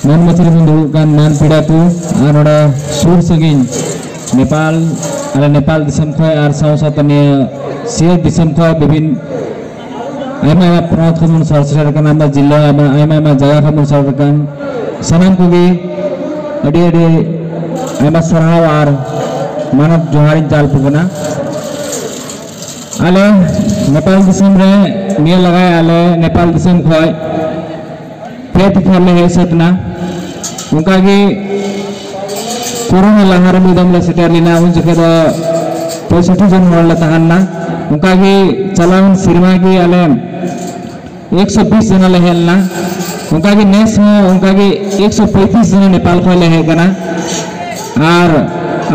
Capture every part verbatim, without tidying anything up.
ᱢᱟᱹᱱ ᱢᱟᱹᱪᱷᱤ ᱨᱮᱵᱚᱱ ᱫᱩᱲᱩᱵ ᱠᱟᱱ ᱢᱟᱹᱱ ᱯᱮᱲᱟ ᱠᱚ, ᱟᱨ ᱱᱚᱰᱮ ᱥᱩᱨ ᱥᱟᱺᱜᱤᱧ ᱱᱮᱯᱟᱞ, ᱟᱞᱮ ᱱᱮᱯᱟᱞ ᱫᱤᱥᱚᱢ ᱠᱷᱚᱱ ᱟᱨ ᱥᱟᱶ ᱥᱟᱶᱛᱮ ᱱᱤᱭᱟᱹ ᱥᱤᱧᱚᱛ ᱫᱤᱥᱚᱢ ᱠᱷᱚᱱ ᱵᱤᱵᱷᱤᱱ ᱟᱭᱢᱟ ᱟᱭᱢᱟ ᱯᱚᱱᱚᱛ ᱠᱷᱚᱱ ᱵᱚᱱ ᱥᱚᱦᱚᱨ ᱥᱮᱴᱮᱨ ᱟᱠᱟᱱᱟ, ᱟᱭᱢᱟ ᱡᱤᱞᱟᱹ, ᱟᱭᱢᱟ ᱟᱭᱢᱟ ᱟᱭᱢᱟ ᱡᱟᱭᱜᱟ ᱠᱷᱚᱱ ᱵᱚᱱ ᱥᱮᱴᱮᱨ ᱟᱠᱟᱱ, ᱥᱟᱱᱟᱢ ᱠᱚᱜᱮ ᱟᱹᱰᱤ ᱟᱹᱰᱤ ᱟᱭᱢᱟ ᱥᱟᱨᱦᱟᱣ ᱟᱨ ᱢᱟᱱᱚᱛ ᱡᱚᱦᱟᱨ ᱤᱧ ᱪᱟᱞ ᱟᱯᱮ ᱠᱟᱱᱟ᱾ ᱟᱞᱮ ᱱᱮᱯᱟᱞ ᱫᱤᱥᱚᱢ ᱨᱮ ᱱᱤᱭᱟᱹ ᱞᱟᱜᱟᱭ ᱟᱞᱮ ᱱᱮᱯᱟᱞ ᱫᱤᱥᱚᱢ ᱠᱷᱚᱱ ᱯᱮ ᱛᱤᱠᱷᱟ ᱞᱮ ᱦᱮᱡ ᱥᱟᱹᱛ ᱮᱱᱟ᱾ ᱚᱱᱠᱟᱜᱮ ᱠᱳᱨᱳᱱᱟ ᱞᱟᱦᱟᱨᱮ ᱢᱤᱫ ᱫᱚᱢ ᱞᱮ ᱥᱮᱴᱮᱨ ᱞᱮᱱᱟ, ᱩᱱ ᱡᱚᱠᱷᱮᱡ ᱫᱚ ᱯᱚᱸᱭᱥᱚᱴᱴᱤ ᱡᱚᱱ ᱦᱚᱲ ᱞᱮ ᱛᱟᱦᱮᱸ ᱞᱮᱱᱟ᱾ ᱚᱱᱠᱟᱜᱮ ᱪᱟᱞᱟᱣᱮᱱ ᱥᱮᱨᱢᱟ ᱜᱮ ᱟᱞᱮ ᱮᱠᱥᱚ ᱵᱤᱥ ᱡᱚᱱᱟ ᱞᱮ ᱦᱮᱡ ᱞᱮᱱᱟ᱾ ᱚᱱᱠᱟᱜᱮ ᱱᱮᱥ ᱦᱚᱸ ᱚᱱᱠᱟᱜᱮ ᱮᱠᱥᱚ ᱯᱚᱸᱭᱛᱨᱤᱥ ᱡᱚᱱᱟ ᱱᱮᱯᱟᱞ ᱠᱷᱚᱱ ᱞᱮ ᱦᱮᱡ ᱠᱟᱱᱟ᱾ ᱟᱨ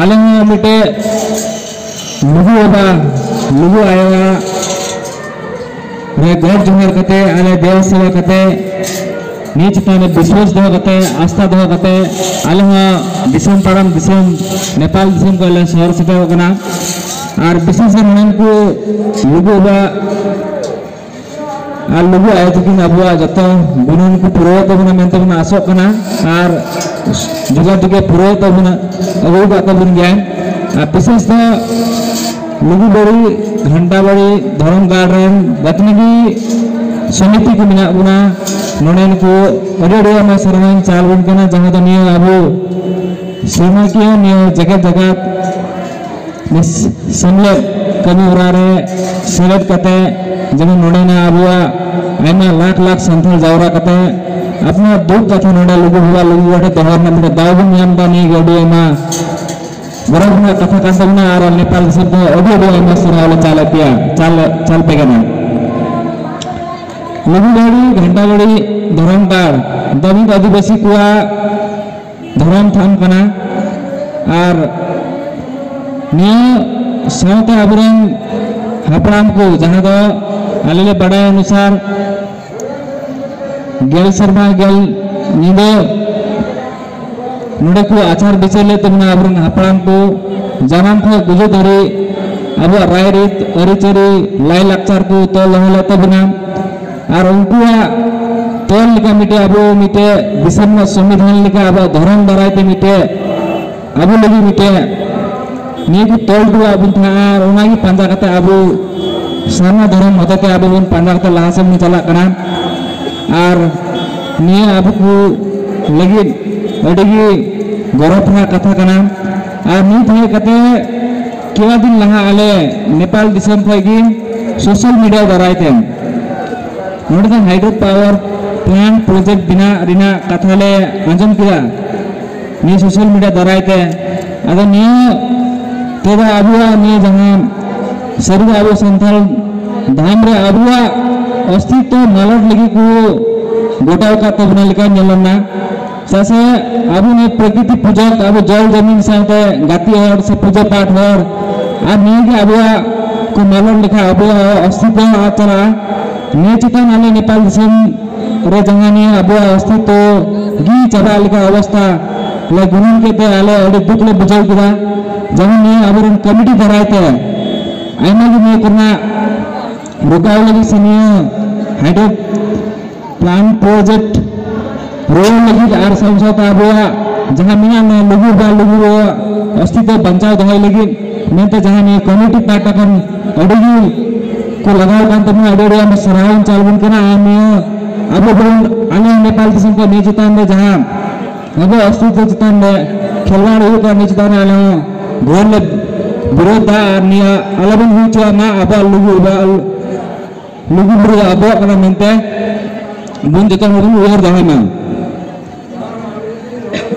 ᱟᱞᱮ ᱦᱚᱸ ᱢᱤᱫᱴᱮᱡ ᱞᱩᱜᱩ ᱵᱟᱵᱟ, ᱞᱩᱜᱩ ᱟᱭᱳᱣᱟᱜ ᱨᱮ ᱜᱚᱰ ᱡᱚᱦᱟᱨ ᱠᱟᱛᱮ, ᱟᱞᱮ ᱫᱮᱣ ᱥᱮᱵᱟ ᱠᱟᱛᱮ, ᱱᱤᱭᱟᱹ ᱪᱮᱛᱟᱱ ᱨᱮ ᱵᱤᱥᱣᱟᱥ ᱫᱚᱦᱚ ᱠᱟᱛᱮ, ᱟᱥᱛᱷᱟ ᱫᱚᱦᱚ ᱠᱟᱛᱮ, ᱟᱞᱮ ᱦᱚᱸ ᱫᱤᱥᱚᱢ ᱯᱟᱨᱚᱢ ᱫᱤᱥᱚᱢ, ᱱᱮᱯᱟᱞ ᱫᱤᱥᱚᱢ ᱠᱷᱚᱱ ᱞᱮ ᱥᱚᱦᱚᱨ ᱥᱮᱴᱮᱨᱚᱜ ᱠᱟᱱᱟ᱾ ᱟᱨ ᱵᱤᱥᱮᱥ ᱠᱟᱨ ᱱᱚᱰᱮᱱ ᱠᱚ ᱞᱩᱜᱩ ᱵᱟᱵᱟ ᱟᱨ ᱞᱩᱜᱩ ᱟᱭᱳ ᱛᱟᱹᱠᱤᱱ ᱟᱵᱚᱣᱟᱜ ᱡᱚᱛᱚ ᱜᱩᱱᱟᱹᱱ ᱠᱚ ᱯᱩᱨᱟᱹᱣ ᱛᱟᱵᱚᱱᱟ ᱢᱮᱱᱛᱮ ᱵᱚᱱ ᱟᱥᱚᱜ ᱠᱟᱱᱟ, ᱟᱨ ᱡᱚᱜᱟ ᱡᱚᱜᱮ ᱯᱩᱨᱟᱹᱣ ᱛᱟᱵᱚᱱᱟ, ᱟᱹᱜᱩ ᱟᱠᱟᱫ ᱛᱟᱵᱚᱱ ᱜᱮᱭᱟᱭ᱾ ᱟᱨ ᱵᱤᱥᱮᱥ ᱫᱚ ᱞᱩᱜᱩ ᱵᱟᱹᱲᱤ, ᱜᱷᱟᱱᱴᱟ ᱵᱟᱹᱲᱤ ᱫᱷᱚᱨᱚᱢ ᱜᱟᱲ ᱨᱮᱱ ᱡᱟᱛᱱᱤ ᱜᱮ ᱥᱚᱢᱤᱛᱤ ᱠᱚ ᱢᱮᱱᱟᱜ ᱵᱚᱱᱟ, ᱱᱚᱰᱮᱱ ᱠᱚ ᱟᱹᱰᱤ ᱟᱹᱰᱤ ᱟᱭᱢᱟ ᱥᱟᱨᱦᱟᱣ ᱤᱧ ᱪᱟᱞ ᱟᱵᱚᱱ ᱠᱟᱱᱟ, ᱡᱟᱦᱟᱸ ᱫᱚ ᱱᱤᱭᱟᱹ ᱟᱵᱚ ᱥᱮᱨᱢᱟᱠᱤᱭᱟᱹ ᱱᱤᱭᱟᱹ ᱡᱮᱜᱮᱛ ᱡᱟᱠᱟᱛ ᱥᱮᱢᱞᱮᱫ ᱠᱟᱹᱢᱤ ᱦᱚᱨᱟ ᱨᱮ ᱥᱮᱞᱮᱫ ᱠᱟᱛᱮ, ᱡᱮᱢᱚᱱ ᱱᱚᱰᱮᱱᱟᱜ ᱟᱵᱚᱣᱟᱜ ᱟᱭᱢᱟ ᱞᱟᱠᱷ ᱞᱟᱠᱷ ᱥᱟᱱᱛᱟᱲ ᱡᱟᱣᱨᱟ ᱠᱟᱛᱮ ᱟᱯᱱᱟᱨ ᱫᱩᱠ ᱠᱟᱛᱷᱟ ᱱᱚᱰᱮ ᱞᱩᱜᱩ ᱵᱟᱵᱟ ᱞᱩᱜᱩ ᱵᱟᱵᱟ ᱴᱷᱮᱱ ᱫᱚᱦᱚ ᱨᱮᱱᱟᱜ ᱢᱤᱫᱴᱮᱱ ᱫᱟᱣ ᱵᱚᱱ ᱧᱟᱢ ᱮᱫᱟ᱾ ᱱᱤᱭᱟᱹ ᱜᱮ ᱟᱹᱰᱤ ᱟᱭᱢᱟ ᱜᱚᱨᱚᱵᱽ ᱨᱮᱱᱟᱜ ᱠᱟᱛᱷᱟ ᱠᱟᱱ ᱛᱟᱵᱚᱱᱟ᱾ ᱟᱨ ᱱᱮᱯᱟᱞ ᱫᱤᱥᱚᱢ ᱫᱚ ᱟᱹᱰᱤ ᱟᱹᱰᱤ ᱟᱭᱢᱟ ᱥᱟᱨᱦᱟᱣ ᱞᱮ ᱪᱟᱞ ᱟᱯᱮᱭᱟ, ᱪᱟᱞ, ᱪᱟᱞ ᱯᱮ ᱠᱟᱱᱟ᱾ ᱞᱩᱜᱩ ᱵᱟᱹᱲᱤ, ᱜᱷᱟᱱᱴᱟ ᱵᱟᱹᱲᱤ ᱫᱷᱚᱨᱚᱢ ᱜᱟᱲ ᱫᱚ ᱢᱤᱫ ᱟᱹᱫᱤᱵᱟᱹᱥᱤ ᱠᱚᱣᱟᱜ ᱫᱷᱚᱨᱚᱢ ᱛᱷᱟᱱ ᱠᱟᱱᱟ᱾ ᱟᱨ ᱱᱤᱭᱟᱹ ᱥᱟᱶᱛᱮ ᱟᱵᱚᱨᱮᱱ ᱦᱟᱯᱲᱟᱢ ᱠᱚ, ᱡᱟᱦᱟᱸ ᱫᱚ ᱟᱞᱮ ᱞᱮ ᱵᱟᱰᱟᱭ ᱚᱱᱩᱥᱟᱨ, ᱜᱮᱞ ᱥᱮᱨᱢᱟ ᱜᱮᱞ ᱧᱤᱫᱟᱹ ᱱᱚᱰᱮ ᱠᱚ ᱟᱪᱟᱨ ᱵᱤᱪᱟᱹᱨ ᱞᱮᱫ ᱛᱟᱵᱚᱱᱟ ᱟᱵᱚᱨᱮᱱ ᱦᱟᱯᱲᱟᱢ ᱠᱚ, ᱡᱟᱱᱟᱢ ᱠᱷᱚᱱ ᱜᱩᱡᱩᱜ ᱫᱷᱟᱹᱨᱤᱡ ᱟᱵᱚᱣᱟᱜ ᱨᱟᱭᱨᱤᱛ, ᱟᱹᱨᱤᱪᱟᱹᱞᱤ, ᱞᱟᱭᱼᱞᱟᱠᱪᱟᱨ ᱠᱚ ᱛᱚᱞ ᱫᱚᱦᱚ ᱞᱮᱫ ᱛᱟᱵᱚᱱᱟ᱾ ᱟᱨ ᱩᱱᱠᱩᱣᱟᱜ ᱛᱚᱞ ᱞᱮᱠᱟ ᱢᱤᱫᱴᱮᱡ, ᱟᱵᱚ ᱢᱤᱫᱴᱮᱡ ᱫᱤᱥᱚᱢ ᱨᱮᱱᱟᱜ ᱥᱚᱝᱵᱤᱫᱷᱟᱱ ᱞᱮᱠᱟ ᱟᱵᱚᱣᱟᱜ ᱫᱷᱚᱨᱚᱢ ᱫᱟᱨᱟᱭ ᱛᱮ ᱢᱤᱫᱴᱮᱡ ᱟᱵᱚ ᱞᱟᱹᱜᱤᱫ ᱢᱤᱫᱴᱮᱡ ᱱᱤᱭᱟᱹ ᱠᱚ ᱛᱚᱞ ᱦᱚᱴᱚ ᱠᱟᱜ ᱵᱚᱱ ᱛᱟᱦᱮᱸᱱᱟ᱾ ᱟᱨ ᱚᱱᱟᱜᱮ ᱯᱟᱸᱡᱟ ᱠᱟᱛᱮ ᱟᱵᱚ ᱥᱟᱨᱱᱟ ᱫᱷᱚᱨᱚᱢ ᱦᱚᱛᱮᱛᱮ ᱟᱵᱚ ᱵᱚᱱ ᱯᱟᱸᱡᱟ ᱠᱟᱛᱮ ᱞᱟᱦᱟ ᱥᱮᱫ ᱵᱚᱱ ᱪᱟᱞᱟᱜ ᱠᱟᱱᱟ᱾ ᱟᱨ ᱱᱤᱭᱟᱹ ᱟᱵᱚ ᱠᱚ ᱞᱟᱹᱜᱤᱫ ᱟᱹᱰᱤ ᱜᱮ ᱜᱚᱨᱚᱵᱽ ᱨᱮᱱᱟᱜ ᱠᱟᱛᱷᱟ ᱠᱟᱱᱟ᱾ ᱟᱨ ᱱᱤᱛ ᱦᱮᱡ ᱠᱟᱛᱮ ᱠᱮᱣᱟ ᱫᱤᱱ ᱞᱟᱦᱟ ᱟᱞᱮ ᱱᱮᱯᱟᱞ ᱫᱤᱥᱚᱢ ᱠᱷᱚᱱ ᱜᱮ ᱥᱳᱥᱟᱞ ᱢᱤᱰᱤᱭᱟ ᱫᱟᱨᱟᱭ ᱛᱮ ᱱᱚᱰᱮ ᱫᱚ ᱦᱟᱭᱰᱨᱳ ᱯᱟᱣᱟᱨ ᱯᱞᱟᱱᱴ ᱯᱨᱚᱡᱮᱠᱴ ᱵᱮᱱᱟᱣ ᱨᱮᱱᱟᱜ ᱠᱟᱛᱷᱟ ᱞᱮ ᱟᱸᱡᱚᱢ ᱠᱮᱫᱟ ᱱᱤᱭᱟᱹ ᱥᱳᱥᱟᱞ ᱢᱤᱰᱤᱭᱟ ᱫᱟᱨᱟᱭ ᱛᱮ᱾ ᱟᱫᱚ ᱱᱤᱭᱟᱹ ᱛᱮᱫᱚ ᱟᱵᱚᱣᱟᱜ ᱱᱤᱭᱟᱹ ᱡᱟᱦᱟᱸ ᱥᱟᱹᱨᱤᱜᱮ ᱟᱵᱚ ᱥᱟᱱᱛᱟᱲ ᱫᱷᱟᱢ ᱨᱮ ᱟᱵᱚᱣᱟᱜ ᱚᱥᱛᱤᱛᱛᱚ ᱢᱟᱞᱚᱴ ᱞᱟᱹᱜᱤᱫ ᱠᱚ ᱜᱚᱴᱟᱣ ᱟᱠᱟᱫ ᱛᱟᱵᱚᱱᱟ ᱞᱮᱠᱟ ᱧᱮᱞᱚᱜ ᱠᱟᱱᱟ᱾ ᱪᱮᱫᱟᱜ ᱥᱮ ᱟᱵᱚ ᱱᱤᱭᱟᱹ ᱯᱨᱚᱠᱨᱤᱛᱤ ᱯᱩᱡᱚᱠ, ᱟᱵᱚ ᱡᱚᱞ ᱡᱚᱢᱤᱱ ᱥᱟᱶᱛᱮ ᱜᱟᱛᱮ ᱦᱚᱲ ᱥᱮ ᱯᱩᱡᱟᱹ ᱯᱟᱴ ᱦᱚᱲ, ᱟᱨ ᱱᱤᱭᱟᱹ ᱜᱮ ᱟᱵᱚᱣᱟᱜ ᱠᱚ ᱢᱟᱞᱚᱴ ᱞᱮᱠᱷᱟᱱ ᱟᱵᱚᱣᱟᱜ ᱚᱥᱛᱤᱛᱛᱚ ᱟᱫ ᱪᱟᱞᱟᱜᱼᱟ᱾ ᱱᱤᱭᱟᱹ ᱪᱮᱛᱟᱱ ᱟᱞᱮ ᱱᱮᱯᱟᱞ ᱫᱤᱥᱚᱢ ᱨᱮ ᱡᱟᱦᱟᱸ ᱱᱤᱭᱟᱹ ᱟᱵᱚᱣᱟᱜ ᱚᱥᱛᱤᱛᱛᱚ ᱜᱮ ᱪᱟᱵᱟᱜ ᱞᱮᱠᱟ ᱚᱵᱚᱥᱛᱟ ᱞᱮ ᱜᱩᱱᱟᱹᱱ ᱠᱮᱫ ᱛᱮ ᱟᱞᱮ ᱟᱹᱰᱤ ᱫᱩᱠ ᱞᱮ ᱵᱩᱡᱷᱟᱹᱣ ᱠᱮᱫᱟ᱾ ᱡᱮᱢᱚᱱ ᱱᱤᱭᱟᱹ ᱟᱵᱚᱨᱮᱱ ᱠᱚᱢᱤᱴᱤ ᱫᱟᱨᱟᱭ ᱛᱮ ᱟᱭᱢᱟ ᱜᱮ ᱱᱤᱭᱟᱹ ᱠᱚᱨᱮᱱᱟᱜ ᱨᱚᱠᱟᱣ ᱞᱟᱹᱜᱤᱫ ᱥᱮ ᱱᱤᱭᱟᱹ ᱦᱟᱭᱰᱨᱳ ᱯᱞᱟᱱᱴ ᱯᱨᱚᱡᱮᱠᱴ ᱨᱩᱣᱟᱹᱲ ᱞᱟᱹᱜᱤᱫ ᱟᱨ ᱥᱟᱶ ᱥᱟᱶᱛᱮ ᱟᱵᱚᱣᱟᱜ ᱡᱟᱦᱟᱸ ᱢᱮᱱᱟᱜ ᱱᱚᱣᱟ ᱞᱩᱜᱩ ᱵᱟ ᱞᱩᱜᱩ ᱵᱟᱵᱟᱣᱟᱜ ᱚᱥᱛᱤᱛᱛᱚ ᱵᱟᱧᱪᱟᱣ ᱫᱚᱦᱚᱭ ᱞᱟᱹᱜᱤᱫ ᱢᱮᱱᱛᱮ ᱡᱟᱦᱟᱸ ᱱᱤᱭᱟᱹ ᱠᱚᱢᱤᱴᱤ ᱯᱟᱦᱴᱟ ᱠᱷᱚᱱ ᱟᱹᱰᱤ ᱜᱮ ᱠᱚ ᱞᱟᱜᱟᱣ ᱠᱟᱱ ᱛᱟᱵᱚᱱᱟ, ᱟᱹᱰᱤ ᱟᱹᱰᱤ ᱟᱭᱢᱟ ᱥᱟᱨᱦᱟᱣ ᱤᱧ ᱪᱟᱞ ᱟᱵᱚᱱ ᱠᱟᱱᱟ᱾ ᱟᱨ ᱱᱤᱭᱟᱹ ᱟᱵᱚ ᱵᱚᱱ ᱟᱞᱮ ᱱᱮᱯᱟᱞ ᱫᱤᱥᱚᱢ ᱠᱷᱚᱱ ᱱᱤᱭᱟᱹ ᱪᱮᱛᱟᱱ ᱨᱮ ᱡᱟᱦᱟᱸ ᱟᱵᱚ ᱚᱥᱛᱤᱛᱛᱚ ᱪᱮᱛᱟᱱ ᱨᱮ ᱠᱷᱮᱞᱣᱟᱲ ᱦᱩᱭᱩᱜ ᱠᱟᱱᱟ, ᱱᱤᱭᱟᱹ ᱪᱮᱛᱟᱱ ᱨᱮ ᱟᱞᱮ ᱦᱚᱸ ᱜᱷᱳᱨ ᱞᱮ ᱵᱤᱨᱳᱫᱷ ᱫᱟ᱾ ᱟᱨ ᱱᱤᱭᱟᱹ ᱟᱞᱚᱵᱚᱱ ᱦᱩᱭ ᱦᱚᱪᱚᱣᱟᱜ ᱢᱟ, ᱟᱵᱚᱣᱟᱜ ᱞᱩᱜᱩ ᱵᱟᱵᱟ ᱞᱩᱜᱩ ᱵᱩᱨᱩ ᱫᱚ ᱟᱵᱚᱣᱟᱜ ᱠᱟᱱᱟ ᱢᱮᱱᱛᱮ ᱵᱚᱱ ᱡᱚᱛᱚ ᱦᱚᱲ ᱵᱚᱱ ᱩᱭᱦᱟᱹᱨ ᱫᱚᱦᱚᱭ ᱢᱟ᱾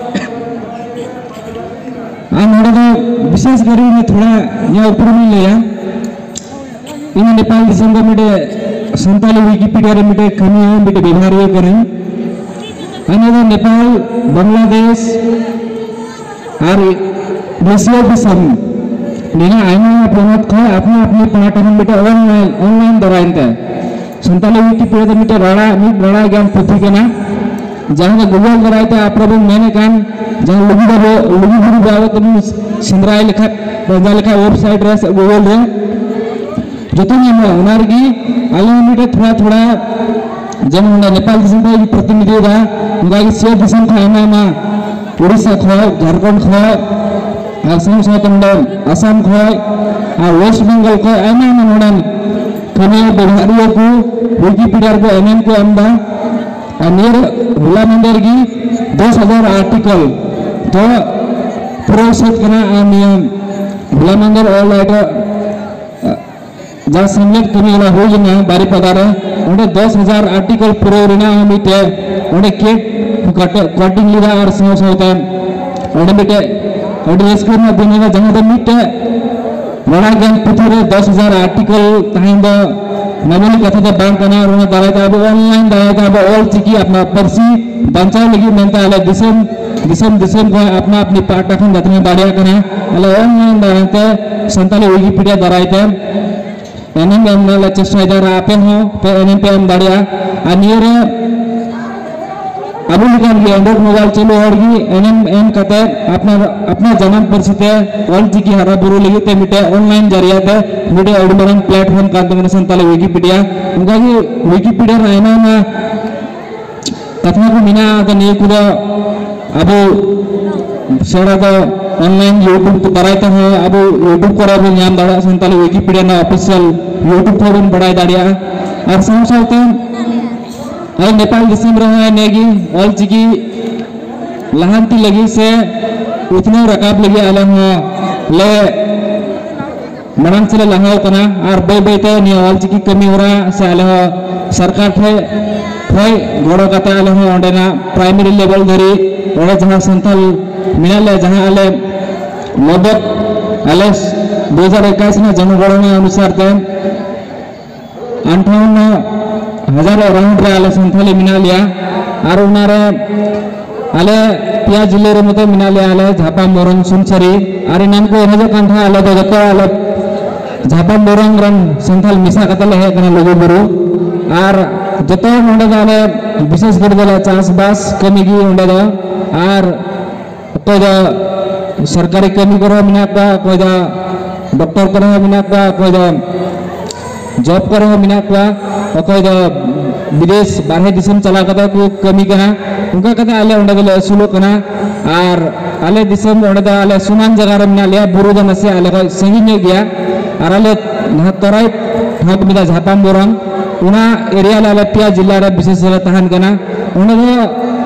ᱟᱨ ᱱᱚᱰᱮ ᱫᱚ ᱵᱤᱥᱮᱥ ᱠᱚᱨᱮ ᱤᱧ ᱛᱷᱚᱲᱟ ᱤᱧᱟᱹᱜ ᱩᱯᱨᱩᱢ ᱤᱧ ᱞᱟᱹᱭᱟ᱾ ᱤᱧ ᱱᱮᱯᱟᱞ ᱫᱤᱥᱚᱢ ᱨᱮ ᱢᱤᱫᱴᱮᱡ ᱥᱟᱱᱛᱟᱞᱤ ᱣᱤᱠᱤᱯᱤᱰᱤᱭᱟ ᱨᱮ ᱢᱤᱫᱴᱮᱡ ᱠᱟᱹᱢᱤᱭᱟᱹ, ᱢᱤᱫᱴᱮᱡ ᱵᱮᱵᱷᱟᱨᱤᱭᱟᱹ ᱠᱟᱹᱱᱟᱹᱧ᱾ ᱟᱨ ᱱᱚᱣᱟ ᱫᱚ ᱱᱮᱯᱟᱞ, ᱵᱟᱝᱞᱟᱫᱮᱥ ᱟᱨ ᱮᱥᱤᱭᱟ ᱫᱤᱥᱚᱢ ᱨᱮᱱᱟᱜ ᱟᱭᱢᱟ ᱯᱚᱱᱚᱛ ᱠᱷᱚᱱ ᱟᱯᱱᱟ ᱟᱯᱱᱤ ᱯᱟᱦᱴᱟ ᱠᱷᱚᱱ ᱢᱤᱫᱴᱮᱡ ᱚᱱᱞᱟᱭᱤᱱ, ᱚᱱᱞᱟᱭᱤᱱ ᱫᱟᱨᱟᱭ ᱛᱮ ᱥᱟᱱᱛᱟᱞᱤ ᱣᱤᱠᱤᱯᱤᱰᱤᱭᱟ ᱫᱚ ᱢᱤᱫᱴᱮᱡ ᱨᱟᱲᱟ, ᱢᱤᱫ ᱨᱟᱲᱟ ᱜᱮᱭᱟᱱ ᱯᱩᱛᱷᱤ ᱠᱟᱱᱟ, ᱡᱟᱦᱟᱸ ᱫᱚ ᱜᱩᱜᱚᱞ ᱫᱟᱨᱟᱭ ᱛᱮ ᱟᱯᱮ ᱵᱚᱱ ᱢᱮᱱᱮᱫ ᱠᱟᱱ ᱡᱟᱦᱟᱸ ᱞᱩᱜᱩ ᱵᱟᱵᱟ, ᱞᱩᱜᱩ ᱵᱩᱨᱩ ᱵᱟᱵᱟ ᱛᱮᱵᱚᱱ ᱥᱮᱸᱫᱽᱨᱟᱭ ᱞᱮᱠᱷᱟᱡ, ᱯᱟᱸᱡᱟ ᱞᱮᱠᱷᱟᱡ ᱣᱮᱵᱥᱟᱭᱤᱴ ᱨᱮ ᱥᱮ ᱜᱩᱜᱚᱞ ᱨᱮ ᱡᱚᱛᱚ ᱧᱟᱢᱚᱜᱼᱟ᱾ ᱚᱱᱟ ᱨᱮᱜᱮ ᱟᱞᱮ ᱦᱚᱸ ᱢᱤᱫᱴᱮᱡ ᱛᱷᱚᱲᱟ ᱛᱷᱚᱲᱟ ᱡᱮᱢᱚᱱ ᱱᱚᱰᱮ ᱱᱮᱯᱟᱞ ᱫᱤᱥᱚᱢ ᱠᱷᱚᱱ ᱜᱮ ᱯᱨᱚᱛᱤᱱᱤᱫᱷᱤ ᱫᱟ, ᱚᱱᱠᱟ ᱜᱮ ᱥᱤᱧᱚᱛ ᱫᱤᱥᱚᱢ ᱠᱷᱚᱱ ᱟᱭᱢᱟ ᱟᱭᱢᱟ, ᱩᱲᱤᱥᱥᱟ ᱠᱷᱚᱱ, ᱡᱷᱟᱲᱠᱷᱚᱸᱰ ᱠᱷᱚᱱ, ᱟᱨ ᱥᱟᱶ ᱥᱟᱶᱛᱮ ᱱᱚᱰᱮ ᱟᱥᱟᱢ ᱠᱷᱚᱱ, ᱟᱨ ᱳᱭᱮᱥᱴ ᱵᱮᱝᱜᱚᱞ ᱠᱷᱚᱱ ᱟᱭᱢᱟ ᱟᱭᱢᱟ ᱱᱚᱰᱮᱱ ᱠᱟᱹᱢᱤᱭᱟᱹ ᱵᱮᱵᱷᱟᱨᱤᱭᱟᱹ ᱠᱚ ᱣᱤᱠᱤᱯᱤᱰᱤᱭᱟ ᱨᱮᱠᱚ ᱮᱱᱮᱢ ᱠᱚ ᱮᱢ ᱮᱫᱟ᱾ ᱟᱨ ᱱᱤᱭᱟᱹ ᱦᱚᱞᱟ ᱢᱟᱦᱫᱮᱨ ᱜᱮ ᱫᱚᱥ ᱦᱟᱡᱟᱨ ᱟᱨᱴᱤᱠᱚᱞ ᱫᱚ ᱯᱩᱨᱟᱹᱣ ᱥᱟᱹᱛ ᱠᱟᱱᱟ᱾ ᱟᱨ ᱱᱤᱭᱟᱹ ᱦᱚᱞᱟ ᱢᱟᱦᱫᱮᱨ ᱚᱞ ᱟᱭᱰᱟ ᱡᱟᱦᱟᱸ ᱥᱮᱢᱞᱮᱫ ᱠᱟᱹᱢᱤ ᱦᱚᱨᱟ ᱦᱩᱭ ᱞᱮᱱᱟ ᱵᱟᱨᱤᱯᱟᱫᱟ ᱨᱮ, ᱚᱸᱰᱮ ᱫᱚᱥ ᱦᱟᱡᱟᱨ ᱟᱨᱴᱤᱠᱚᱞ ᱯᱩᱨᱟᱹᱣ ᱨᱮᱱᱟᱜ ᱦᱚᱸ ᱢᱤᱫᱴᱮᱡ ᱚᱸᱰᱮ ᱠᱮᱠ ᱠᱟᱴ-, ᱠᱟᱴᱤᱝ ᱞᱮᱫᱟ᱾ ᱟᱨ ᱥᱟᱶ ᱥᱟᱶᱛᱮ ᱚᱸᱰᱮ ᱢᱤᱫᱴᱮᱡ ᱟᱹᱰᱤ ᱨᱟᱹᱥᱠᱟᱹ ᱨᱮᱱᱟᱜ ᱫᱤᱱ ᱠᱟᱱᱟ, ᱡᱟᱦᱟᱸ ᱫᱚ ᱢᱤᱫᱴᱮᱡ ᱨᱚᱲᱟ ᱜᱮᱭᱟᱱ ᱯᱩᱛᱷᱤ ᱨᱮ ᱫᱚᱥ ᱦᱟᱡᱟᱨ ᱟᱨᱴᱤᱠᱚᱞ ᱛᱟᱦᱮᱱ ᱫᱚ ᱢᱟᱢᱩᱞᱤ ᱠᱟᱛᱷᱟ ᱫᱚ ᱵᱟᱝ ᱠᱟᱱᱟ᱾ ᱟᱨ ᱚᱱᱟ ᱫᱟᱨᱟᱭ ᱛᱮ ᱟᱵᱚ ᱚᱱᱞᱟᱭᱤᱱ ᱫᱟᱨᱟᱭ ᱛᱮ ᱟᱵᱚ ᱚᱞ ᱪᱤᱠᱤ ᱟᱯᱱᱟᱨ ᱯᱟᱹᱨᱥᱤ ᱵᱟᱧᱪᱟᱣ ᱞᱟᱹᱜᱤᱫ ᱢᱮᱱᱛᱮ ᱟᱞᱮ ᱫᱤᱥᱚᱢ ᱫᱤᱥᱚᱢ ᱫᱤᱥᱚᱢ ᱠᱷᱚᱱ ᱟᱯᱱᱟ ᱟᱯᱱᱤ ᱯᱟᱦᱴᱟ ᱠᱷᱚᱱ ᱡᱟᱛᱮ ᱵᱚᱱ ᱫᱟᱲᱮᱭᱟᱜ ᱠᱟᱱᱟ᱾ ᱟᱞᱮ ᱚᱱᱞᱟᱭᱤᱱ ᱫᱟᱨᱟᱭ ᱛᱮ ᱥᱟᱱᱛᱟᱲᱤ ᱣᱤᱠᱤᱯᱤᱰᱤᱭᱟ ᱫᱟᱨᱟᱭ ᱛᱮ ᱮᱱᱮᱢ ᱮᱢ ᱨᱮᱱᱟᱜ ᱞᱮ ᱪᱮᱥᱴᱟᱭᱮᱫᱟ᱾ ᱟᱨ ᱟᱯᱮ ᱦᱚᱸ ᱯᱮ ᱮᱱᱮᱢ ᱯᱮ ᱮᱢ ᱫᱟᱲᱮᱭᱟᱜᱼᱟ᱾ ᱟᱨ ᱱᱤᱭᱟᱹ ᱨᱮ ᱟᱵᱚ ᱞᱮᱠᱟᱱ ᱜᱮ Android mobile ᱪᱟᱹᱞᱩ ᱦᱚᱲ ᱜᱮ ᱮᱱᱮᱢ ᱮᱢ ᱠᱟᱛᱮ ᱟᱯᱱᱟᱨ ᱟᱯᱱᱟᱨ ᱡᱟᱱᱟᱢ ᱯᱟᱹᱨᱥᱤ ᱛᱮ ᱚᱞ ᱪᱤᱠᱤ ᱦᱟᱨᱟ ᱵᱩᱨᱩ ᱞᱟᱹᱜᱤᱫ ᱛᱮ ᱢᱤᱫᱴᱮᱱ ᱚᱱᱞᱟᱭᱤᱱ ᱡᱟᱹᱨᱤᱭᱟ ᱛᱮ ᱢᱤᱫᱴᱮᱱ ᱟᱹᱰᱤ ᱢᱟᱨᱟᱝ ᱯᱞᱟᱴᱯᱷᱚᱨᱢ ᱠᱟᱱ ᱛᱟᱵᱚᱱᱟ ᱥᱟᱱᱛᱟᱲᱤ ᱣᱤᱠᱤᱯᱤᱰᱤᱭᱟ᱾ ᱚᱱᱠᱟᱜᱮ ᱣᱤᱠᱤᱯᱤᱰᱤᱭᱟ ᱨᱮ ᱟᱭᱢᱟ ᱟᱭᱢᱟ ᱠᱟᱛᱷᱟ ᱠᱚ ᱢᱮᱱᱟᱜᱼᱟ᱾ ᱟᱫᱚ ᱱᱤᱭᱟᱹ ᱠᱚᱫᱚ ᱟᱵᱚ ᱥᱮᱬᱟ ᱫᱚ ᱚᱱᱞᱟᱭᱤᱱ YouTube ᱠᱚ ᱫᱟᱨᱟᱭ ᱛᱮᱦᱚᱸ ᱟᱵᱚ YouTube ᱠᱚᱨᱮ ᱵᱚᱱ ᱧᱟᱢ ᱫᱟᱲᱮᱭᱟᱜᱼᱟ᱾ ᱥᱟᱱᱛᱟᱲᱤ ᱣᱤᱠᱤᱯᱤᱰᱤᱭᱟ ᱨᱮᱱᱟᱜ ᱚᱯᱷᱤᱥᱤᱭᱟᱞ YouTube ᱠᱷᱚᱱ ᱵᱚᱱ ᱵᱟᱲᱟᱭ ᱫᱟᱲᱮᱭᱟᱜᱼᱟ᱾ ᱟᱨ ᱥᱟᱶ ᱥᱟᱶᱛᱮ ᱟᱨ ᱱᱮᱯᱟᱞ ᱫᱤᱥᱚᱢ ᱨᱮᱦᱚᱸ ᱱᱤᱭᱟᱹᱜᱮ ᱚᱞ ᱪᱤᱠᱤ ᱞᱟᱦᱟᱱᱛᱤ ᱞᱟᱹᱜᱤᱫ ᱥᱮ ᱩᱛᱱᱟᱹᱣ ᱨᱟᱠᱟᱵ ᱞᱟᱹᱜᱤᱫ ᱟᱞᱮ ᱦᱚᱸ ᱞᱮ ᱢᱟᱲᱟᱝ ᱥᱮᱫ ᱞᱮ ᱞᱟᱦᱟᱣ ᱠᱟᱱᱟ᱾ ᱟᱨ ᱵᱟᱹᱭ ᱵᱟᱹᱭ ᱛᱮ ᱱᱤᱭᱟᱹ ᱚᱞ ᱪᱤᱠᱤ ᱠᱟᱹᱢᱤ ᱦᱚᱨᱟ ᱥᱮ ᱟᱞᱮ ᱦᱚᱸ ᱥᱚᱨᱠᱟᱨ ᱴᱷᱮᱱ ᱠᱷᱚᱱ ᱜᱚᱲᱚ ᱠᱟᱛᱮ ᱟᱞᱮ ᱦᱚᱸ ᱚᱸᱰᱮᱱᱟᱜ ᱯᱨᱟᱭᱢᱟᱨᱤ ᱞᱮᱵᱮᱞ ᱫᱷᱟᱹᱨᱤᱡ ᱚᱸᱰᱮ ᱡᱟᱦᱟᱸ ᱥᱟᱱᱛᱟᱞ ᱢᱮᱱᱟᱜ ᱞᱮᱭᱟ, ᱡᱟᱦᱟᱸ ᱟᱞᱮ ᱞᱚᱵᱚᱫ ᱟᱞᱮ ᱫᱩ ᱦᱟᱡᱟᱨ ᱮᱠᱟᱭᱤᱥ ᱨᱮᱱᱟᱜ ᱡᱚᱱᱚᱜᱚᱬᱚᱱᱟ ᱚᱱᱩᱥᱟᱨ ᱛᱮ ᱟᱴᱷᱟᱣᱱᱱᱚ ᱦᱟᱡᱟᱨ ᱨᱟᱣᱩᱱᱰ ᱨᱮ ᱟᱞᱮ ᱥᱟᱱᱛᱷᱟᱞᱤ ᱢᱮᱱᱟᱜ ᱞᱮᱭᱟ᱾ ᱟᱨ ᱚᱱᱟᱨᱮ ᱟᱞᱮ ᱯᱮᱭᱟ ᱡᱤᱞᱟᱹ ᱨᱮ ᱢᱚᱛᱚ ᱢᱮᱱᱟᱜ ᱞᱮᱭᱟ, ᱟᱞᱮ ᱡᱷᱟᱯᱟ, ᱢᱚᱨᱚᱝ, ᱥᱩᱱᱥᱟᱨᱤ᱾ ᱟᱨ ᱮᱱᱟᱱ ᱠᱚ ᱮᱱᱮᱡᱚᱜ ᱠᱟᱱ ᱛᱟᱦᱮᱸᱫ, ᱟᱞᱮ ᱫᱚ ᱡᱚᱛᱚ ᱟᱞᱮ ᱡᱷᱟᱯᱟ ᱢᱚᱨᱚᱝ ᱨᱮᱱ ᱥᱟᱱᱛᱷᱟᱞ ᱢᱮᱥᱟ ᱠᱟᱛᱮ ᱞᱮ ᱦᱮᱡ ᱟᱠᱟᱱᱟ ᱞᱩᱜᱩᱵᱩᱨᱩ᱾ ᱟᱨ ᱡᱚᱛᱚ ᱱᱚᱰᱮ ᱫᱚ ᱟᱞᱮ ᱵᱤᱥᱮᱥ ᱠᱚᱨᱮ ᱫᱚ ᱟᱞᱮ ᱪᱟᱥᱵᱟᱥ ᱠᱟᱹᱢᱤ ᱜᱮ ᱚᱸᱰᱮ ᱫᱚ᱾ ᱟᱨ ᱚᱠᱚᱭ ᱫᱚ ᱥᱚᱨᱠᱟᱨᱤ ᱠᱟᱹᱢᱤ ᱠᱚᱨᱮ ᱦᱚᱸ ᱢᱮᱱᱟᱜ ᱠᱚᱣᱟ, ᱚᱠᱚᱭ ᱫᱚ ᱰᱚᱠᱴᱚᱨ ᱠᱚᱨᱮ ᱦᱚᱸ ᱢᱮᱱᱟᱜ ᱠᱚᱣᱟ, ᱚᱠᱚᱭ ᱫᱚ ᱡᱚᱵ ᱠᱚᱨᱮ ᱦᱚᱸ ᱢᱮᱱᱟᱜ ᱠᱚᱣᱟ, ᱚᱠᱚᱭ ᱫᱚ ᱵᱤᱫᱮᱥ ᱵᱟᱨᱦᱮ ᱫᱤᱥᱚᱢ ᱪᱟᱞᱟᱣ ᱠᱟᱛᱮ ᱠᱚ ᱠᱟᱹᱢᱤ ᱠᱟᱱᱟ᱾ ᱚᱱᱠᱟ ᱠᱟᱛᱮ ᱟᱞᱮ ᱚᱸᱰᱮ ᱜᱮᱞᱮ ᱟᱹᱥᱩᱞᱚᱜ ᱠᱟᱱᱟ᱾ ᱟᱨ ᱟᱞᱮ ᱫᱤᱥᱚᱢ ᱚᱸᱰᱮ ᱫᱚ ᱟᱞᱮ ᱥᱚᱢᱟᱱ ᱡᱟᱭᱜᱟ ᱨᱮ ᱢᱮᱱᱟᱜ ᱞᱮᱭᱟ, ᱵᱩᱨᱩ ᱫᱚ ᱱᱟᱥᱮ ᱟᱞᱮ ᱠᱷᱚᱱ ᱥᱟᱺᱜᱤᱧ ᱧᱚᱜ ᱜᱮᱭᱟ᱾ ᱟᱨ ᱟᱞᱮ ᱡᱟᱦᱟᱸ ᱛᱚᱨᱟᱭ ᱴᱷᱟᱶ ᱠᱚ ᱢᱮᱛᱟᱜᱼᱟ ᱡᱷᱟᱯᱟᱢ ᱵᱚᱨᱟᱝ, ᱚᱱᱟ ᱮᱨᱤᱭᱟ ᱨᱮ ᱟᱞᱮ ᱯᱮᱭᱟ ᱡᱤᱞᱟ ᱨᱮ ᱵᱤᱥᱮᱥ ᱞᱮ ᱛᱟᱦᱮᱱ ᱠᱟᱱᱟ᱾ ᱚᱸᱰᱮ ᱫᱚ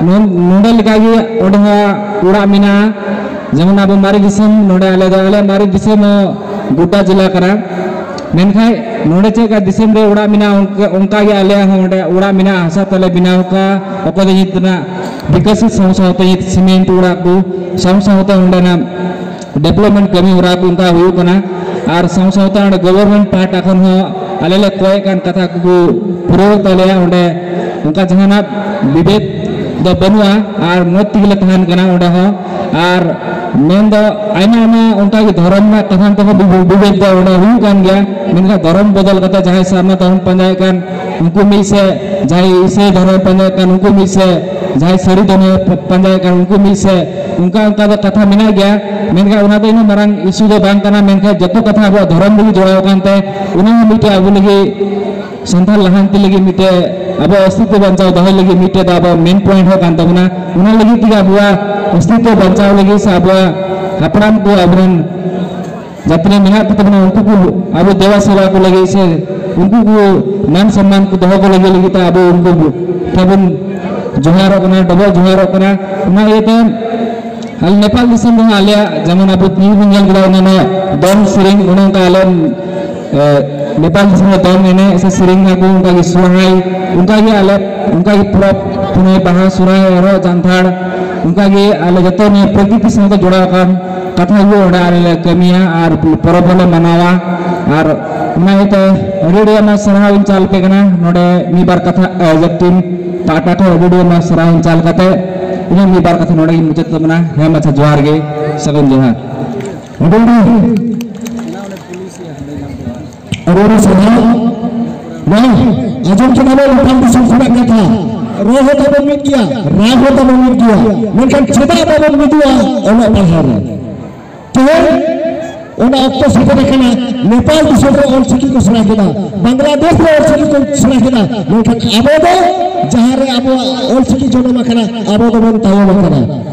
ᱱᱚ-, ᱱᱚᱰᱮ ᱞᱮᱠᱟᱜᱮ ᱚᱸᱰᱮ ᱦᱚᱸ ᱚᱲᱟᱜ ᱢᱮᱱᱟᱜᱼᱟ᱾ ᱡᱮᱢᱚᱱ ᱟᱵᱚ ᱢᱟᱨᱮ ᱫᱤᱥᱚᱢ, ᱱᱚᱰᱮ ᱟᱞᱮ ᱫᱚ ᱟᱞᱮ ᱢᱟᱨᱮ ᱫᱤᱥᱚᱢ ᱦᱚᱸ ᱜᱚᱰᱰᱟ ᱡᱮᱞᱟ ᱠᱟᱱᱟ᱾ ᱢᱮᱱᱠᱷᱟᱱ ᱱᱚᱰᱮ ᱪᱮᱫ ᱞᱮᱠᱟ ᱫᱤᱥᱚᱢ ᱨᱮ ᱚᱲᱟᱜ ᱢᱮᱱᱟᱜᱼᱟ, ᱚᱱᱠᱟ, ᱚᱱᱠᱟ ᱜᱮ ᱟᱞᱮᱭᱟᱜ ᱦᱚᱸ ᱚᱸᱰᱮ ᱚᱲᱟᱜ ᱢᱮᱱᱟᱜᱼᱟ, ᱦᱟᱥᱟ ᱛᱮᱞᱮ ᱵᱮᱱᱟᱣ ᱟᱠᱟᱫᱼᱟ᱾ ᱚᱠᱚᱭ ᱫᱚ ᱱᱤᱛ ᱨᱮᱱᱟᱜ ᱵᱤᱠᱚᱥᱤᱛ ᱥᱟᱶ ᱥᱟᱶᱛᱮ ᱱᱤᱛ ᱥᱤᱢᱮᱱᱴ ᱚᱲᱟᱜ ᱠᱚ ᱥᱟᱶ ᱥᱟᱶᱛᱮ ᱚᱸᱰᱮᱱᱟᱜ ᱰᱮᱵᱷᱞᱚᱯᱢᱮᱱᱴ ᱠᱟᱹᱢᱤ ᱦᱚᱨᱟ ᱠᱚ ᱚᱱᱠᱟ ᱦᱩᱭᱩᱜ ᱠᱟᱱᱟ᱾ ᱟᱨ ᱥᱟᱶ ᱥᱟᱶᱛᱮ ᱚᱸᱰᱮ ᱜᱚᱵᱷᱚᱨᱱᱢᱮᱱᱴ ᱯᱟᱦᱴᱟ ᱠᱷᱚᱱ ᱦᱚᱸ ᱟᱞᱮ ᱞᱮ ᱠᱚᱭᱮᱫ ᱠᱟᱱ ᱠᱟᱛᱷᱟ ᱠᱚᱠᱚ ᱯᱩᱨᱟᱹᱣ ᱛᱟᱞᱮᱭᱟ᱾ ᱚᱸᱰᱮ ᱚᱱᱠᱟ ᱡᱟᱦᱟᱱᱟᱜ ᱵᱤᱵᱮᱫ ᱫᱚ ᱵᱟᱹᱱᱩᱜᱼᱟ ᱟᱨ ᱢᱚᱡᱽ ᱛᱮᱜᱮ ᱞᱮ ᱛᱟᱦᱮᱱ ᱠᱟᱱᱟ ᱚᱸᱰᱮ ᱦᱚᱸ᱾ ᱟᱨ ᱢᱮᱱ ᱫᱚ ᱟᱭᱢᱟ ᱟᱭᱢᱟ ᱚᱱᱠᱟ ᱜᱮ ᱫᱷᱚᱨᱚᱢ ᱨᱮᱱᱟᱜ ᱠᱟᱛᱷᱟ ᱛᱮᱦᱚᱸ ᱵᱤᱵᱮᱫ ᱫᱚ ᱚᱸᱰᱮ ᱦᱩᱭᱩᱜ ᱠᱟᱱ ᱜᱮᱭᱟ᱾ ᱢᱮᱱᱠᱷᱟᱱ ᱫᱷᱚᱨᱚᱢ ᱵᱚᱫᱚᱞ ᱠᱟᱛᱮ ᱡᱟᱦᱟᱸᱭ ᱥᱟᱨᱱᱟ ᱫᱷᱚᱨᱚᱢ ᱯᱟᱸᱡᱟᱭᱮᱫ ᱠᱟᱱ ᱩᱱᱠᱩ ᱢᱤᱫ ᱥᱮᱫ, ᱡᱟᱦᱟᱸᱭ ᱤᱥᱟᱹᱭ ᱫᱷᱚᱨᱚᱢ ᱯᱟᱸᱡᱟᱭᱮᱫ ᱠᱟᱱ ᱩᱱᱠᱩ ᱢᱤᱫ ᱥᱮᱫ, ᱡᱟᱦᱟᱸᱭ ᱥᱟᱹᱨᱤ ᱫᱷᱚᱨᱚᱢ ᱯᱟᱸᱡᱟᱭᱮᱫ ᱠᱟᱱ ᱩᱱᱠᱩ ᱢᱤᱫ ᱥᱮᱫ, ᱚᱱᱠᱟ ᱚᱱᱠᱟ ᱫᱚ ᱠᱟᱛᱷᱟ ᱢᱮᱱᱟᱜ ᱜᱮᱭᱟ᱾ ᱢᱮᱱᱠᱷᱟᱱ ᱚᱱᱟ ᱫᱚ ᱤᱱᱟᱹᱜ ᱢᱟᱨᱟᱝ ᱤᱥᱩ ᱫᱚ ᱵᱟᱝ ᱠᱟᱱᱟ᱾ ᱢᱮᱱᱠᱷᱟᱱ ᱡᱚᱛᱚ ᱠᱟᱛᱷᱟ ᱟᱵᱚᱣᱟᱜ ᱫᱷᱚᱨᱚᱢ ᱨᱮᱜᱮ ᱡᱚᱲᱟᱣ ᱟᱠᱟᱱ ᱛᱮ ᱚᱱᱟ ᱦᱚᱸ ᱢᱤᱫᱴᱮᱡ ᱟᱵᱚ ᱞᱟᱹᱜᱤᱫ ᱥᱟᱱᱛᱟᱲ ᱞᱟᱦᱟᱱᱛᱤ ᱞᱟᱹᱜᱤᱫ ᱢᱤᱫᱴᱮᱡ ᱟᱵᱚ ᱚᱥᱛᱤᱛᱣ ᱵᱟᱧᱪᱟᱣ ᱫᱚᱦᱚᱭ ᱞᱟᱹᱜᱤᱫ ᱢᱤᱫᱴᱮᱡ ᱫᱚ ᱟᱵᱚ ᱢᱮᱱ ᱯᱚᱭᱮᱱᱴ ᱦᱚᱸ ᱠᱟᱱ ᱛᱟᱵᱚᱱᱟ᱾ ᱚᱱᱟ ᱞᱟᱹᱜᱤᱫ ᱛᱮᱜᱮ ᱟᱵᱚᱣᱟᱜ ᱚᱥᱛᱤᱛᱣ ᱵᱟᱧᱪᱟᱣ ᱞᱟᱹᱜᱤᱫ ᱥᱮ ᱟᱵᱚᱣᱟᱜ ᱦᱟᱯᱲᱟᱢ ᱠᱚ ᱟᱵᱚᱨᱮᱱ ᱡᱟᱦᱟᱸ ᱛᱤᱱᱟᱹᱜ ᱢᱮᱱᱟᱜ ᱠᱚ ᱛᱟᱵᱚᱱᱟ ᱩᱱᱠᱩ ᱠᱚ ᱟᱵᱚ ᱫᱮᱵᱟ ᱥᱮᱵᱟ ᱠᱚ ᱞᱟᱹᱜᱤᱫ ᱥᱮ ᱩᱱᱠᱩ ᱠᱚ ᱢᱟᱱ ᱥᱚᱱᱢᱟᱱ ᱠᱚ ᱫᱚᱦᱚ ᱠᱚ ᱞᱟᱹᱜᱤᱫ ᱞᱟᱹᱜᱤᱫ ᱛᱮ ᱟᱵᱚ ᱩᱱᱠᱩ ᱴᱷᱮᱱ ᱵᱚᱱ ᱡᱚᱦᱟᱨᱚᱜ ᱠᱟᱱᱟ, ᱰᱚᱵᱚᱜ ᱡᱚᱦᱟᱨᱚᱜ ᱠᱟᱱᱟ᱾ ᱚᱱᱟ ᱤᱭᱟᱹᱛᱮ ᱟᱞᱮ ᱱᱮᱯᱟᱞ ᱫᱤᱥᱚᱢ ᱨᱮᱦᱚᱸ ᱟᱞᱮᱭᱟᱜ ᱡᱮᱢᱚᱱ ᱟᱵᱚ ᱱᱤᱭᱟᱹ ᱵᱚᱱ ᱧᱮᱞ ᱠᱮᱫᱟ ᱚᱱᱟ ᱱᱚᱣᱟ ᱫᱚᱝ ᱥᱮᱨᱮᱧ, ᱚᱱᱮ ᱚᱱᱠᱟ ᱟᱞᱮ ᱮ, ᱱᱮᱯᱟᱞ ᱫᱤᱥᱚᱢ ᱨᱮ ᱫᱚᱝ ᱮᱱᱮᱡ ᱥᱮ ᱥᱮᱨᱮᱧ ᱟᱠᱚ, ᱚᱱᱠᱟᱜᱮ ᱥᱚᱨᱦᱟᱭ, ᱚᱱᱠᱟᱜᱮ ᱟᱞᱮ ᱚᱱᱠᱟᱜᱮ ᱯᱚᱨᱚᱵᱽ ᱯᱩᱱᱟᱹᱭ, ᱵᱟᱦᱟ, ᱥᱚᱨᱦᱟᱭ, ᱮᱨᱚᱜ, ᱡᱟᱱᱛᱷᱟᱲ, ᱚᱱᱠᱟᱜᱮ ᱟᱞᱮ ᱡᱚᱛᱚ ᱱᱤᱭᱟᱹ ᱯᱨᱚᱠᱨᱤᱛᱤ ᱥᱟᱶᱛᱮ ᱡᱚᱲᱟᱣ ᱟᱠᱟᱱ ᱠᱟᱛᱷᱟ ᱜᱮ ᱚᱸᱰᱮ ᱟᱞᱮ ᱞᱮ ᱠᱟᱹᱢᱤᱭᱟ ᱟᱨ ᱯᱚᱨᱚᱵᱽ ᱦᱚᱸᱞᱮ ᱢᱟᱱᱟᱣᱟ᱾ ᱟᱨ ᱚᱱᱟ ᱤᱭᱟᱹᱛᱮ ᱟᱹᱰᱤ ᱟᱹᱰᱤ ᱟᱭᱢᱟ ᱥᱟᱨᱦᱟᱣ ᱤᱧ ᱪᱟᱞ ᱟᱯᱮ ᱠᱟᱱᱟ᱾ ᱱᱚᱰᱮ ᱢᱤᱫ ᱵᱟᱨ ᱠᱟᱛᱷᱟ, ᱮ, ᱡᱟᱹᱛᱤ ᱯᱟᱦᱴᱟ ᱠᱷᱚᱱ ᱟᱹᱰᱤ ᱟᱹᱰᱤ ᱟᱭᱢᱟ ᱥᱟᱨᱦᱟᱣ ᱤᱧ ᱪᱟᱞ ᱠᱟᱛᱮ ᱤᱧᱟᱹᱜ ᱢᱤᱫ ᱵᱟᱨ ᱠᱟᱛᱷᱟ ᱱᱚᱰᱮ ᱜᱤᱧ ᱢᱩᱪᱟᱹᱫ ᱛᱟᱵᱚᱱᱟ᱾ ᱦᱮᱸ ᱢᱟᱪᱷᱟ, ᱡᱚᱦᱟᱨ ᱜᱮ, ᱥᱟᱹᱜᱩᱱ ᱡᱚᱦᱟᱨ᱾ ᱟᱹᱰᱤ ᱟᱹᱰᱤ ᱟᱹᱰᱤ ᱟᱹᱰᱤ ᱥᱟᱨᱦᱟᱣ᱾ ᱵᱟᱝ, ᱟᱸᱡᱚᱢ ᱠᱮᱫᱟ ᱵᱚᱱ ᱱᱮᱯᱟᱞ ᱫᱤᱥᱚᱢ ᱠᱷᱚᱱᱟᱜ ᱠᱟᱛᱷᱟ᱾ ᱨᱚᱲ ᱦᱚᱸ ᱛᱟᱵᱚᱱ ᱢᱤᱫ ᱜᱮᱭᱟ, ᱨᱟᱭ ᱦᱚᱸ ᱛᱟᱵᱚᱱ ᱢᱤᱫ ᱜᱮᱭᱟ, ᱢᱮᱱᱠᱷᱟᱱ ᱪᱮᱫᱟᱜ ᱵᱟᱵᱚᱱ ᱢᱤᱫᱚᱜᱼᱟ ᱚᱞᱚᱜ ᱯᱟᱲᱦᱟᱣ ᱨᱮ? ᱛᱮᱦᱮᱧ ᱚᱱᱟ ᱚᱠᱛᱚ ᱥᱮᱴᱮᱨ ᱟᱠᱟᱱᱟ, ᱱᱮᱯᱟᱞ ᱫᱤᱥᱚᱢ ᱨᱮ ᱚᱞᱪᱤᱠᱤ ᱠᱚ ᱥᱮᱬᱟ ᱠᱮᱫᱟ, ᱵᱟᱝᱞᱟᱫᱮᱥ ᱨᱮ ᱚᱞᱪᱤᱠᱤ ᱠᱚ ᱥᱮᱬᱟ ᱠᱮᱫᱟ, ᱢᱮᱱᱠᱷᱟᱱ ᱟᱵᱚ ᱫᱚ ᱡᱟᱦᱟᱸ ᱨᱮ ᱟᱵᱚᱣᱟᱜ ᱚᱞᱪᱤᱠᱤ ᱡᱚᱱᱚᱢ ᱟᱠᱟᱱᱟ, ᱟᱵᱚ ᱫᱚᱵᱚᱱ ᱛᱟᱭᱚᱢ ᱟᱠᱟᱱᱟ᱾